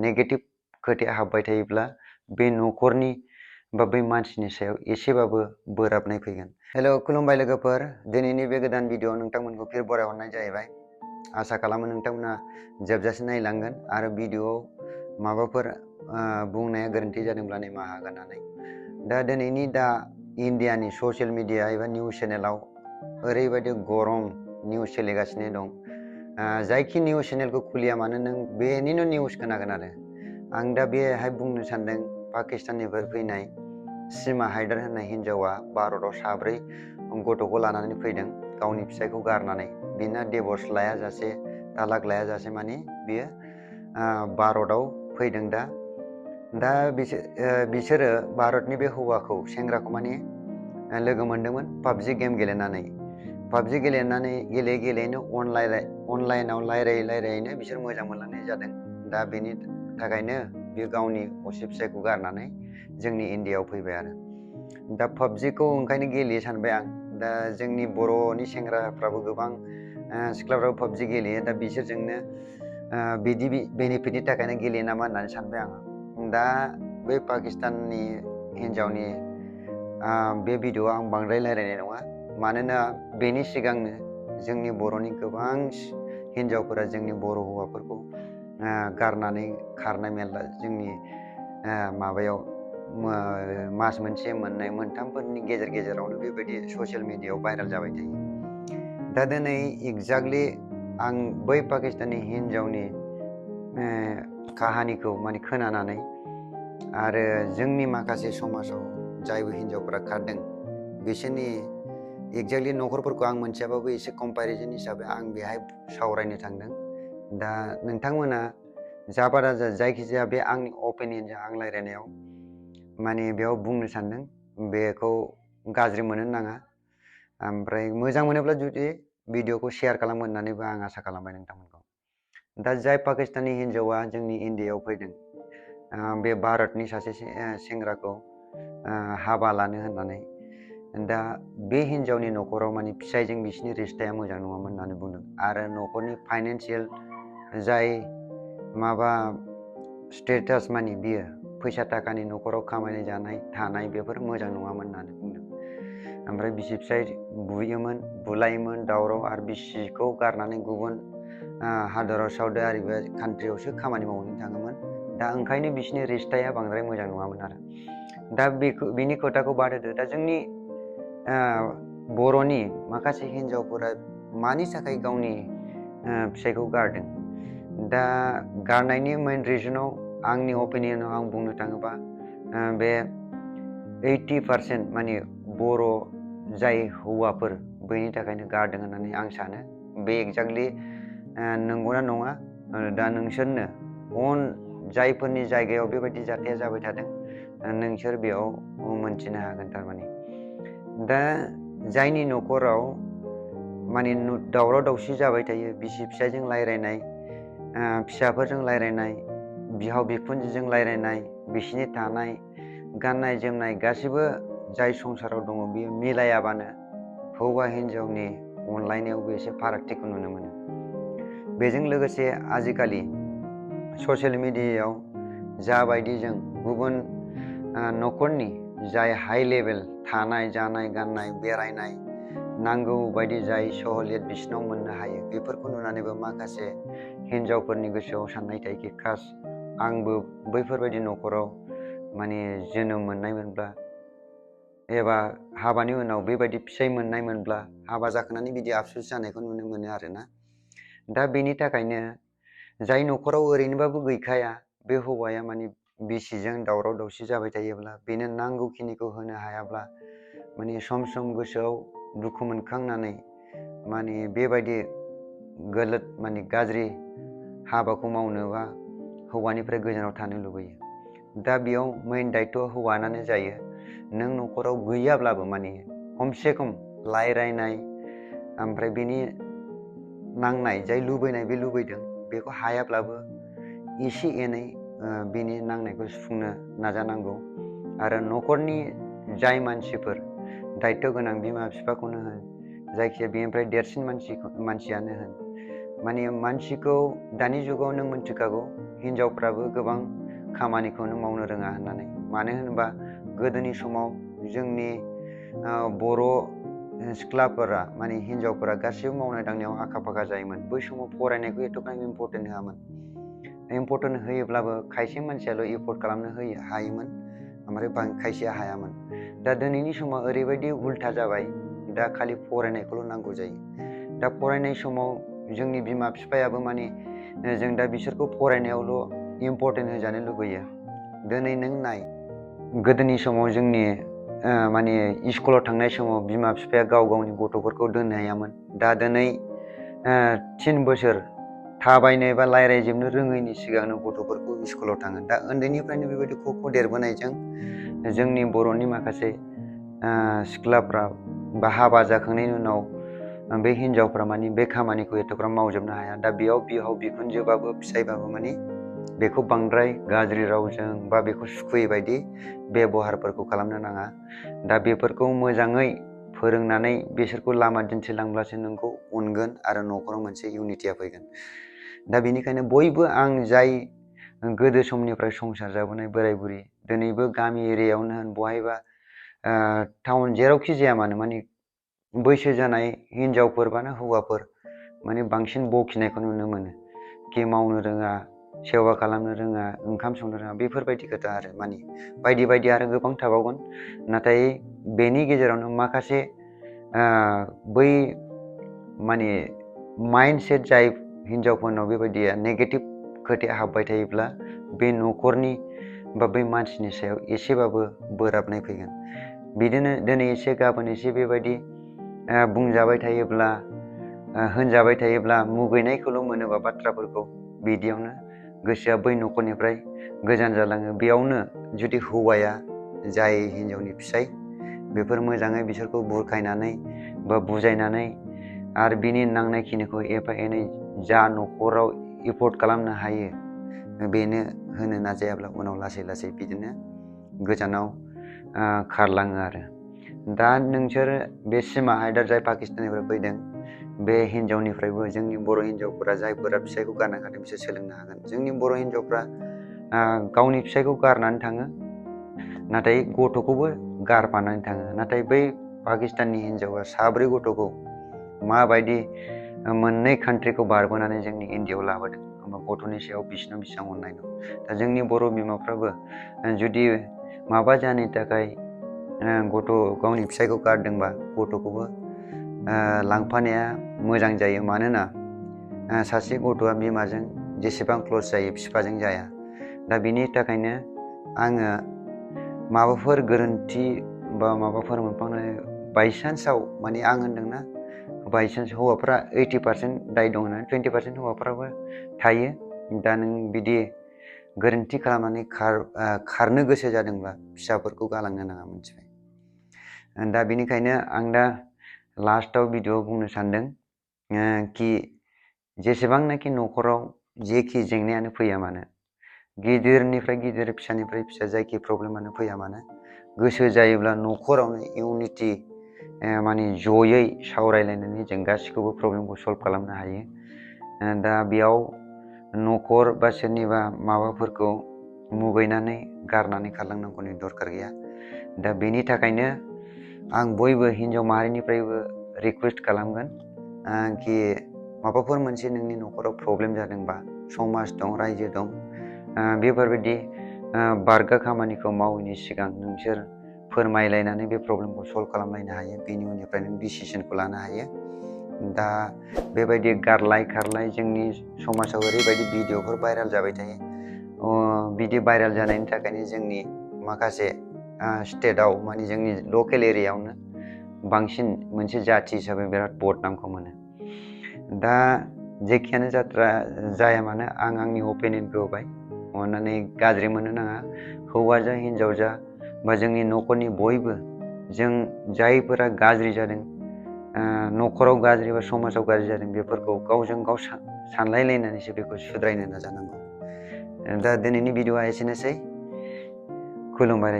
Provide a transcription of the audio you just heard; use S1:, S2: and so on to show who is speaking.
S1: Negative खोथाया हाबबाय थायोब्ला बे न'खरनि बा बै मानसिनि सायाव एसेबाबो बोराबनाय फैगोन। हेल' खुलुमबाय लोगोफोर, दिनैनि बे गोदान भिडिअ'आव नोंथांमोनखौ फिन बरायहरनाय जाहैबाय। आसा खालामो नोंथांमोना जोबजासिम नायलांगोन आरो भिडिअ'आव माबाफोर बुंनाया गोरोन्थि जादोंब्ला निमाहा होनानै। दा दिनैनि इन्डियानि ससियेल मिडिया एबा निउस चेनेलाव ओरैबायदि गरम निउस सोलिगासिनो दं। जायखि निउस चेनेलखौ खुलिया मानो नों बेनिनो निउस खोनागोन आरो। आं दा बेहाय बुंनो सानदों, पाकिस्ताननिफ्राय फैनाय सीमा हायदार होननाय हिन्जावा भारताव 7 गथ'खौ लानानै फैदों, गावनि फिसायखौ गारनानै। बिना डिभर्स लायाजासे, तालाक लायाजासे माने बियो भारताव फैदों। दा बिसोरो भारतनि बे हौवाखौ, सेंग्राखौ माने लोगो मोनदोंमोन पाबजि गेम गेलेनानै। पाबजि गेलेयैनो अनलाइनाव रायलायैनो बिसोर मोजां मोनलायनाय जादों। दा बेनि थाखायनो बियो गावनि असे फिसायखौ गारनानै जोंनि इन्डियाआव फैबाय आरो। दा पाबजिखौ ओंखायनो गेलेयो सानबाय आं। दा जोंनि बर'नि सेंग्राफ्राबो गोबां सिख्लाफ्राबो पाबजि गेलेयो। दा बिसोरजोंनो बिदि बेनिफिटनि थाखायनो गेलेयो नामा होननानै सानबाय आङो। दा बै पाकिस्ताननि हिन्जावनि बे भिडिअ'आव आं बांद्राय रायलायनाय नङा, मानोना बेनि सिगांनो जोंनि बर'नि गोबां हिन्जावफोरा जोंनि बर' हौवाफोरखौ गारनानै खारनाय मेरला जोंनि माबायाव मास मोनसे, मोननै, मोनथामफोरनि गेजेरावनो बेबायदि ससियेल मिडियाआव भाइरेल जाबाय थायो। दा दिनै एक्जाक्टलि आं बै पाकिस्ताननि हिन्जावनि काहानिखौ माने खोनानानै आरो जोंनि माखासे समाजाव जायबो हिन्जावफोरा खारदों बिसोरनि एक्जेक्टलि न'खरफोरखौ आं मोनथियाबाबो एसे कम्पेरिजन हिसाबै आं बेहाय सावरायनो थांदों। दा नोंथांमोना जाबादा जायखिजाया बे आंनि अपिनियनजों आं रायलायनायाव माने बेयाव बुंनो सानदों, बेखौ गाज्रि मोननो नाङा। ओमफ्राय मोजां मोनोब्ला जुदि भिडिअ'खौ शेयार खालामगोन होननानैबो आं आसा खालामबाय नोंथांमोनखौ। दा जाय पाकिस्तानी हिन्जावा जोंनि इन्डियाआव फैदों, बे भारतनि सासे सेंग्राखौ हाबा लानो होननानै, दा बे हिन्जावनि न'खराव माने फिसायजों बिसिनि रिश्ताया मोजां नङामोन होननानै बुंदों। आरो न'खरनि फाइनान्सियेल जाय माबा स्टेटास माने बियो फैसा थाखानि न'खराव खामायनाय जानाय थानाय बेफोर मोजां नङामोन होननानै बुंदों। ओमफ्राय बिसि फिसाय बुलायोमोन दावराव, आरो बिसिखौ गारनानै गुबुन हादराव साउदी आरबिया कान्ट्रियावसो खामानि मावनो थाङोमोन। दा ओंखायनो बिसिनि रिश्ताया बांद्राय मोजां नङामोन आरो। दा बिनि खोथाखौ बाद होदो। दा जोंनि बर'नि माखासे हिन्जावफोरा मानि थाखाय गावनि फिसायखौ गारदों? दा गारनायनि मेइन रिजनाव आंनि अपिनियनाव आं बुंनो थाङोबा बे 80% माने बर' जाय हौवाफोर बैनि थाखायनो गारदों होननानै आं सानो। बे एक्जाक्टलि नंगौना नङा, दा नोंसोरनो जायफोरनि जायगायाव बेबायदि जाथाया जाबाय थादों, नोंसोर बेयाव मोनथिनो हागोन थारमाने। दा जायनि न'खराव माने दावराव दावसि जाबाय थायो, बिसि फिसायजों रायलायनाय, फिसाफोरजों रायलायनाय, बिहाव बिखुनजोजों रायलायनाय, बिसिनि थानाय, गाननाय जोमनाय गासिबो जाय संसाराव दङ बियो मिलायाबानो हौवा हिन्जावनि अनलायनायावबो एसे फारागथिखौ नुनो मोनो। बेजों लोगोसे आजिखालि ससियेल मिडियायाव जाबायदि जों गुबुन न'खरनि जाय हाइ लेभेल थानाय, जानाय, गाननाय, बेरायनाय, नांगौ बायदि जाय सहलियत बिसिनाव मोननो हायो, बेफोरखौ नुनानैबो माखासे हिन्जावफोरनि गोसोआव साननाय थायोखि काश आंबो बैफोरबायदि न'खराव माने जोनोम मोननायमोनब्ला, एबा हाबानि उनाव बेबायदि फिसाय मोननायमोनब्ला, हाबा जाखांनानै बिदि आफसुस जानायखौ नुनो मोनो आरोना। दा बेनि थाखायनो जाय न'खराव ओरैनोबाबो गैखाया, बे हौवाया माने बिसिजों दावराव दावसि जाबाय थायोब्ला, बेनो नांगौखिनिखौ होनो हायाब्ला माने सम सम गोसोआव दुखु मोनखांनानै माने बेबायदि माने गाज्रि हाबाखौ मावनोबा हौवानिफ्राय गोजानाव थानो लुबैयो। दा बेयाव मेइन दायथ'आ हौवानानो जायो। नों न'खराव गैयाब्लाबो माने खमसे खम रायलायनाय, ओमफ्राय बेनि नांनाय जाय लुबैनाय बे लुबैदों बेखौ हायाब्लाबो एसे एनै बेनि नांनायखौ सुफुंनो नाजानांगौ। आरो न'खरनि जाय मानसिफोर दायथ' गोनां, बिमा बिफाखौनो होन, जायखिया बेनिफ्राय देरसिन मानसियानो होन, माने मानसिखौ दानि जुगाव नों मोनथिखागौ, हिनजावफ्राबो गोबां खामानिखौनो मावनो रोङा होननानै। मानो होनोबा गोदोनि समाव जोंनि बर' सिख्लाफोरा माने हिनजावफोरा गासैबो मावनाय दांनायाव आखा फाखा जायोमोन। बै समाव फरायनायखौ एथ'बां इम्परटेन्ट होआमोन। इम्परटेन्ट होयोब्लाबो खायसे मानसियाल' एफर्ड खालामनो हायोमोन, ओमफ्राय खायसेया हायामोन। दा दिनैनि समाव ओरैबायदि उल्था जाबाय, दा खालि फरायनायखौल' नांगौ जायो। दा फरायनाय समाव जोंनि बिमा बिफायाबो माने जों दा बिसोरखौ फरायनायावल' इम्परटेन्ट होजानो लुबैयो। दिनै नों नाय, गोदोनि समाव जोंनि माने स्कुलाव थांनाय समाव बिमा बिफाया गाव गावनि गथ'फोरखौ दोननो हायामोन। दा दिनै 3 बोसोर थाबायनो एबा रायज्लायजोबनो रोङैनि सिगांनो गथ'फोरखौ स्कुलाव थाङो। दा उन्दैनिफ्रायनो बेबायदि खख' देरबोनायजों जोंनि बर'नि माखासे सिख्लाफ्रा बा हाबा जाखांनायनि उनाव बे हिनजावफ्रा माने बे खामानिखौ एथ'ग्राब मावजोबनो हाया। दा बेयाव बिहाव बिखुनजोबाबो फिसायबाबो माने बेखौ बांद्राय गाज्रि रावजों बा बेखौ सुखुयै बायदि बेबहारफोरखौ खालामनो नाङा। दा बेफोरखौ मोजाङै फोरोंनानै बिसोरखौ लामा दिन्थिलांब्लासो नोंखौ अनगोन आरो न'खराव मोनसे इउनिटिया फैगोन। दा बेनिखायनो बयबो आं जाय गोदो समनिफ्राय संसार जाबोनाय बोराय बुरि, दिनैबो गामि एरियायावनो होन बहायबा टाउन जेरावखि जाया मानो माने बैसो जानाय हिनजावफोर बा हौवाफोर माने बांसिन बखिनायखौ नुनो मोनो कि मावनो रोङा, सेवा खालामनो रोङा, ओंखाम संनो रोङा, बेफोरबायदि खोथा आरो माने बायदि बायदि आरो गोबां थाबावगोन। नाथाय बेनि गेजेरावनो माखासे बै माने माइन्डसेट जाय हिनजावफोरनाव बेबायदिया नेगेटिभ खोथाया हाबबाय थायोब्ला बे न'खरनि बा बै मानसिनि सायाव एसेबाबो बोराबनाय फैगोन। बिदिनो दिनै एसे गाबोन एसे बेबायदि बुंजाबाय थायोब्ला होनजाबाय थायोब्ला मुगैनायखौल' मोनोबा बाथ्राफोरखौ, बिदियावनो गोसोआ बै न'खरनिफ्राय गोजान जालाङो। बेयावनो जुदि हौवाया जाय हिनजावनि फिसाय बेफोर मोजाङै बिसोरखौ बुरखायनानै बा बुजायनानै आरो बिनि नांनायखिनिखौ एफा एनै जा न'खराव एफर्ड खालामनो हायो बेनो होनो नाजायाब्ला उनाव लासै लासै बिदिनो गोजानाव खारलाङो आरो। दा नोंसोर बे सिमा हायदार जाय पाकिस्ताननिफ्राय फैदों, बे हिनजावनिफ्रायबो जोंनि बर' हिनजावफोरा जायफोरा फिसायखौ गारना खादों बिसोर सोलोंनो हागोन। जोंनि बर' हिनजावफ्रा गावनि फिसायखौ गारनानै थाङो, नाथाय गथ'खौबो गारफानानै थाङो। नाथाय बै पाकिस्ताननि हिनजावा 4 गथ'खौ माबायदि मोननै कान्ट्रिखौ बारबोनानै जोंनि इन्डियाआव लाबोदों, होमबा गथ'नि सायाव बिसिनाव बेसेबां अननाय दं। दा जोंनि बर' बिमाफ्राबो जुदि माबा जाहोननि थाखाय गावनि फिसायखौ गारदोंबा गथ'खौबो लांफानाया मोजां जायो। मानोना सासे गथ'आ बिमाजों जेसेबां क्ल'ज जायो बिफाजों जाया। दा बिनि थाखायनो आङो माबाफोर गोरोन्थि बा माबाफोर मोनफ्लांनाय बायसान्सआव माने आं होनदोंना बायसान्स हौवाफ्रा 80% दाय दं होननानै 20% हौवाफ्राबो थायो। दा नों बिदि गोरोन्थि खालामनानै खारनो गोसो जादोंब्ला फिसाफोरखौ गालांनो नाङा, मिथिबाय। दा बेनिखायनो आं दा लास्टआव भिडिअ'आव बुंनो सानदों कि जेसेबांनाखि न'खराव जेखि जेंनायानो फैया मानो, गिदिरनिफ्राय गिदिर फिसानिफ्राय फिसा जायखि प्रब्लेमानो फैया मानो, गोसो जायोब्ला न'खरावनो इउनिटि माने जयै सावरायलायनानै जों गासिखौबो प्रब्लेमखौ सल्भ खालामनो हायो। दा बेयाव न'खर बा सोरनिबा माबाफोरखौ मुगैनानै गारनानै खारलांनांगौनि दरखार गैया। दा बेनि थाखायनो आं बयबो हिनजाव माहारिनिफ्रायबो रिकुवेस्ट खालामगोन कि माबाफोर मोनसे नोंनि न'खराव प्रब्लेम जादोंबा समाज दं, रायजो दं, बेफोरबायदि बारगा खामानिखौ मावैनि सिगां नोंसोर फोरमायलायनानै बे प्रब्लेमखौ सल्भ खालामलायनो हायो। बेनि उननिफ्राय नों डिसिसनखौ लानो हायो। दा बेबायदि गारलाय खारलाय जोंनि समाजाव ओरैबायदि भिडिअफोर भाइराल जाबाय थायो। बिदि भाइराल जानायनि थाखायनो जोंनि माखासे स्टेटआव माने जोंनि लकेल एरियायावनो बांसिन मोनसे जाथि हिसाबै बिराद बदनामखौ मोनो। दा जेखियानो जाया मानो आं आंनि अपिनियनखौ होबाय, अननानै गाज्रि मोननो नाङा। हौवा जा हिनजाव जा बा जोंनि न'खरनि बयबो जों जायफोरा गाज्रि जादों, न'खराव गाज्रि बा समाजाव गाज्रि जादों, बेफोरखौ गावजों गाव सानलायलायनानैसो बेखौ सुद्रायनो नाजानांगौ। दा दिनैनि भिडिअ'आ एसेनोसै। खुलुमबाय।